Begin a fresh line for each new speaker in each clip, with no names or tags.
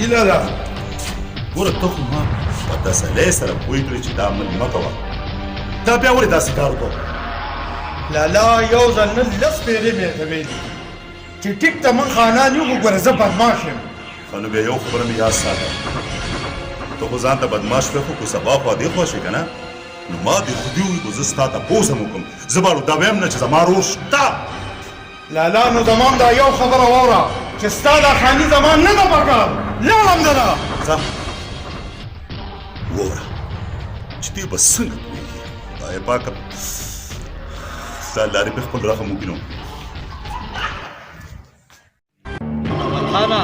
جی لالا.
ګوره ته خو ما په تسلۍ سره پوه کړې چې دا عمل مه کوه، تا بیا ولې داسې کار وکړ؟
لالا یو ځل نه لس پېرې مې درته ویلي چې ټیک ته موږ خانان یو، خو ګوره زه بدماش یم.
ښه نو بیا یو خبره مې یاد ساته، ته خو ځان ته بدماش وې، خو که سبا خوا دې خوا شې که نه نو ما دې خدای وي، خو زه ستا تپوس هم وکړم، زه به دا وایم نه چې زما ورور شته.
لالا نو زما هم دا یو خبره واوره چې ستا دا خاني زما نه ده پکار، لاړم دله.
ځه ووره چې دې به څنګه پوهېږي. خدای پاکه ستا لارې پې خپل رحم وکړي. نو
خانه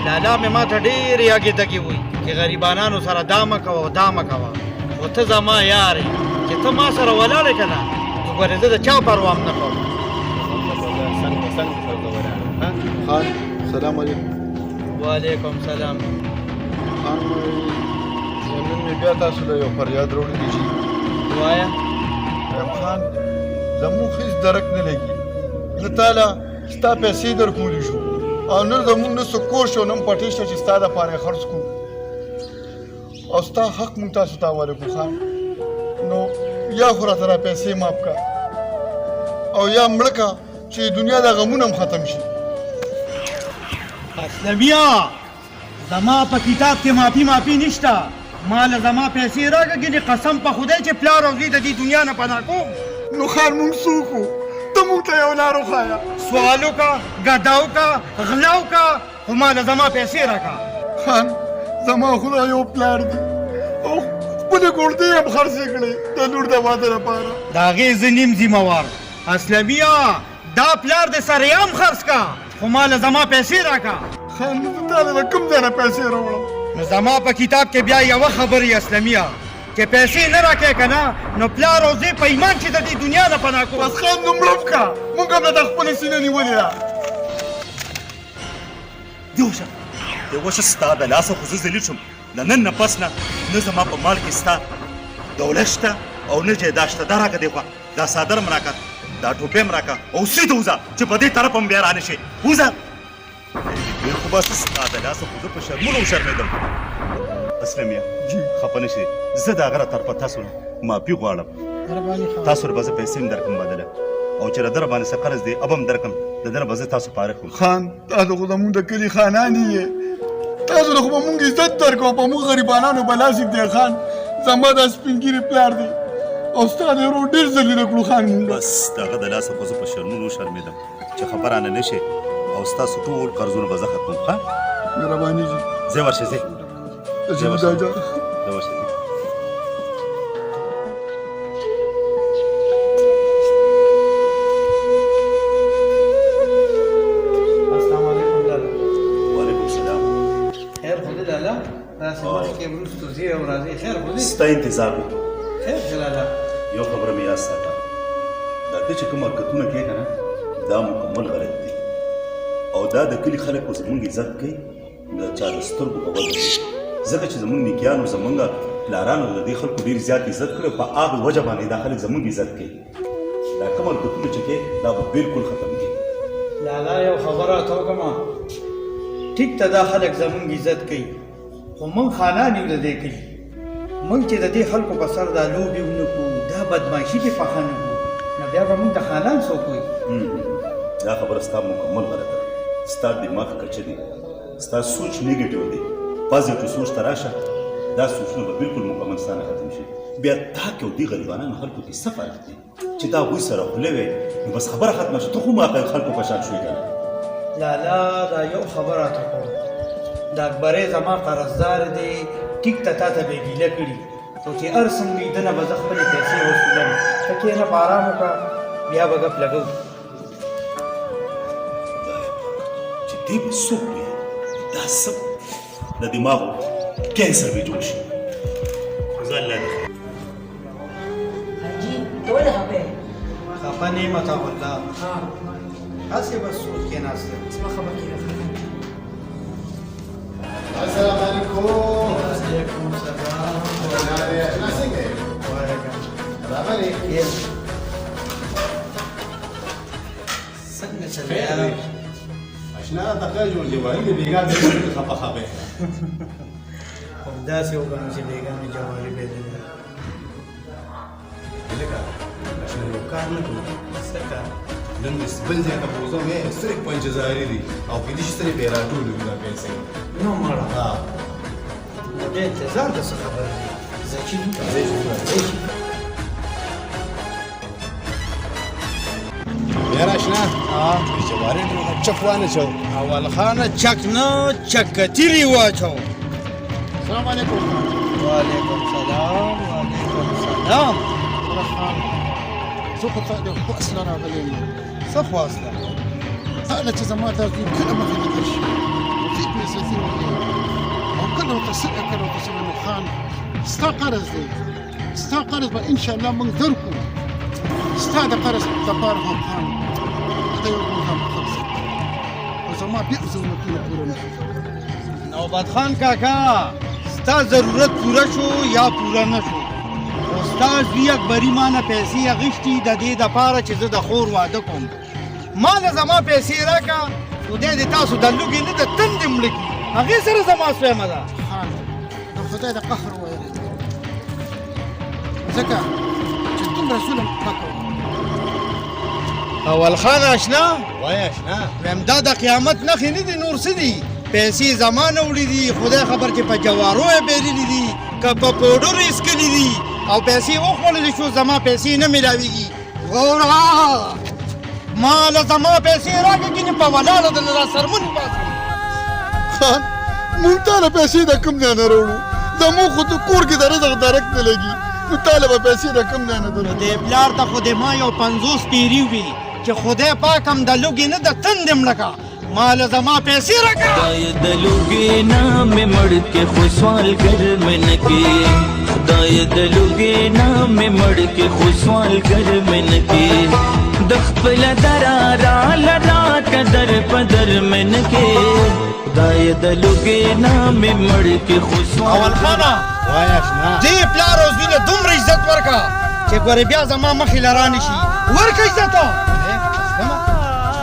لالا مې ماته ډېرې اګې دګې وایي چې غریبانانو سره دا مه کوه او دا مه کوه، خو ته زما یار یې، چې ته ما سره ولاړ یې که نه نو ګورې زه د چا پروا هم نه کوم.
خان سلام علیکم.
وعلیکم سلام.
خان نن مې بیا تاسو له یو فریاد راوړی دی چې
وایه.
وایم خان زموږ هېڅ درک نه لګي، نه تاله ستا پیسې درکولی شو او نه زموږ نه څه کور شو نه هم پټې شته چې ستا دپاره یې خرڅ کړو او ستا حق مونږ تاسو ته حواله کړو. خان نو یا خو راته دا پیسې معاف کړه او یا مړه کړه چې دنیا دا غمونه هم ختم شي.
اسلمیا زما په کتاب کې معافي معافي نشته، ما له زما پیسې راکړه ګینې قسم په خدای چې پلار او زوی د دې دنیا نه پناه کوم.
نو خان مونږ څوک وو؟ ته مونږ ته یو لار وښایه.
سوال وکړه، ګدا وکړه، غلا وکړه، خو ما له زما پیسې راکړه.
خان زما خو دا یو پلار دی او خپلې ګوړدې یې هم خرڅې کړې د لور د واده لپاره.
د هغې زه نیم ذمه وار. اسلمیه دا پلار دې سرعام خرڅ کا، خو ما له زما پیسې راکړه.
خان نو زه تا له کوم ځای نه پیسې راوړم؟
نو زما په کتاب کې بیا یوه خبره یې اسلمیه چې پیسې نه راکې که نه نو پلار او زوی په ایمان چې د دې دنیا نه پناه کوم.
بس خان نو مړم که مونږ هم درته خپله سینه نیولې ده.
دې وشه دې وشه ستا د لاسه خو زه ذلیل شوم. د نن نه پس نه نه زما په مال کې ستا دولت شته او نه جایداد شته. دا راکه دې خوا دا څادر هم راکه، دا ټوپۍ هم راکه او سیده وځه چې په دې طرف هم بیا رانه شې. وځه ډېر خو بس ستا د لاسه خو زه په شرمونو وشرمېدم. اسلمیه خفه نه شې، زه د هغه را طرفه تاسو نه معافي غواړم. تاسو له به زه پیسې هم درکړم بدله، او چې له ده باندې څه قرض دی هغه هم درکړم، د ده نه به زه تاسو فارغ کړم.
خان تاسو خو زمونږ د کلي خانان یې، تاسو له خو به مونږ عزت درکړو، په مونږ غریبانانو به لاس ږدی. خان زما دا سپین ږیری پلار دی او ستا د ورور ډېر ذلیله کړو خان مونږ.
بس د هغه د لاسه خو زه په شرمونو وشرمېدم چې خفه رانه نه شې او ستاسو ټول قرضونه به زه ختموم. ښه
مهرباني جي.
ځه ورشه ځه.
ځه ورشه
ځه ورشه.
السلام علیکم لالا.
وعلیکم السلام.
خیر خو دی لالا، داسې مخکې وروستو ځې او راځې، خیر خو دی؟
ستا انتظار وي.
خیر دی لالا.
یو خبره مې یاد ساته، دا ته چې کوم حرکتونه کوې که نه دا مکمل غلط دي، او دا د کلي خلک خو زمونږ عزت کوي د چا د سترګو په وجه دی، ځکه چې زمونږ نیکیانو زمونږ پلارانو د دې خلکو ډېر زیات عزت کړی، په هغې وجه باندې دا خلک زمونږ عزت کوي. دا کوم حرکتونه چې کوې دا به بلکل ختم کړي.
لالا یو خبره راته وکړم، ټیک ته دا خلک زمونږ عزت کوي، خو موږ خانان یو د دې کلي، موږ چې د دې خلکو په سر دا لوبې ونه کړو، دا بدمعاشي پرې پخه نه کړو، نو بیا به موږ ته خانان څوک وایي؟
دا خبره ستا مکمل غلطه ده، ستا دماغ کچه دی، ستا سوچ نیګیټیو دی، پازیټیو سوچ ته راشه، دا سوچونه به بالکل مکمل ستا نه ختم شي. بیا تا کې او دې غریبانانو خلکو کې څه فرق دی؟ چې تا هغوی سره خوله وې نو بس خبره ختمه شوه، ته خو ما خلکو په شان شوې که نه؟
لالا دا یو خبره راته کوم، دا اکبرې زما قرضدار دی، ټیک ته تا ته به یې ګیله کړي، خو چې هر څنګه وي دنه به زه خپلې پیسې وصولم، ته کښېنه په ارام وکړه بیا به ګپ لګوو.
خدای پاک چې دې به څوک وي، دا څه د دماغو کینسر به جوړ شي. ځه الله دې خیر.
حاجي ته ولې خفه یې؟
خفه نه یم عطاالله، هسې بس سوچ کې ناست یم.
څه خفه کېږه؟
السلام علیکم.
وعلیکم السلام.
اشنا څنګه یې؟
وعلیکم.
راغلی؟
څنګه چل یار؟
اشنا ته خیر جوړ جواري دې بېګا بېګا خفه خفه یې.
همداسې وګڼه چې بېګا مې جواري بېللې ده.
لکه اشنا یو کار نه کوو.
څه کار؟
نن دې بل ځای ته بوځم، صرف 5000 دي او کېدای شي صرف یې راټولې وي دا پیسې.
نو مړه
ها
نو بیا انتظار د څه خبره دی؟ زه چې
ځای چې
ځای چې
یاره اشنا جواري چک وانه چو.
اول خانه چک نه چکتیري واچو.
السلام علیکم.
وعلیکم سلام. وعلیکم سلام.
خان زه خو تا د خواست نه راغلی یم.
څه خواست ده؟
هله چې زما دا زوی کله مخې ته درشي ټیک مې سزي وکړي او کله ورته څه کله ورته څه وایم، خان ستا قرض دی، ستا قرض به انشاءالله موږ درکړو، ستا د قرض دپاره هم خان ته یو ګودام خرڅ خو زما بیا ضرورتونه پوره نه شو.
نوبت خان کاکا ستا ضرورت پوره شو یا پوره نه شو، خو ستا زوی اکبري ما نه پیسې اخیستي د دې دپاره چې زه د خور واده کوم. ما له زما پیسې راکړه، خدای دې تاسو د لوږې نه د تندې مړه کړي، هغې سره زما سویمه ده.
خان د خدای د قهر ویلی ځکه چې دومره ظلم مه کوه.
اول خان اشنا
وایه اشنا.
وایم دا د قیامت نښې نه دي نور څه دي؟ پیسې زما نه وړي دي، خدای خبر چې په جوارو یې بېللي دي که په پوډرو یې څکلي دي او پیسې وخوړلې شو زما پیسې نه میلاویږي. وروره ما له زما پیسې راکړه کینې په ولاړه درله را څرمن وباسم.
خان مونږ تا له پیسې د کوم ځای نه راوړو؟ زموږ خو د کور کې د رزق درک نه لګي، نو تا له به پیسې د کوم ځای نه درکړو؟
دې پلار ته خو دې ما یو 50 پیري وي چې خدای پاک هم د لوږې نه د تندې مړه کړه، ما له زما پیسې راکړه.
خدای د لوږې نه مې مړ کې خو سوالګر مې نه کې، خدای د لوږې نه مې مړ کې خو سوالګر مې نه کې، د خپل دره راله راکه در په در مې نه کې، خدای د لوږې نه مې مړ کې خو سوالګر.
اول خانه
وایه اشنا.
دې پلار او زوی له دومره عزت ورکړه چې ګورې بیا زما مخې له رانه شي، ورکړه عزت.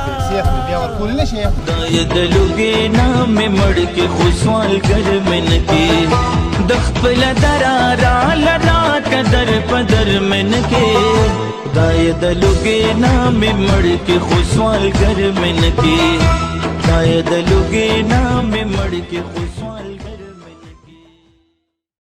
پیسې خو بیا ورکول نه شي.
خدای د لوږې نه مې مړ کې خو سوالګر مې نه کې، د خپل دره راله راکه در په در مې نه کې، خدای د لوږې نه مې مړ کې خو سوالګر مې نه کې، خدای د لوږې نه مې مړ کې خو سوالګر.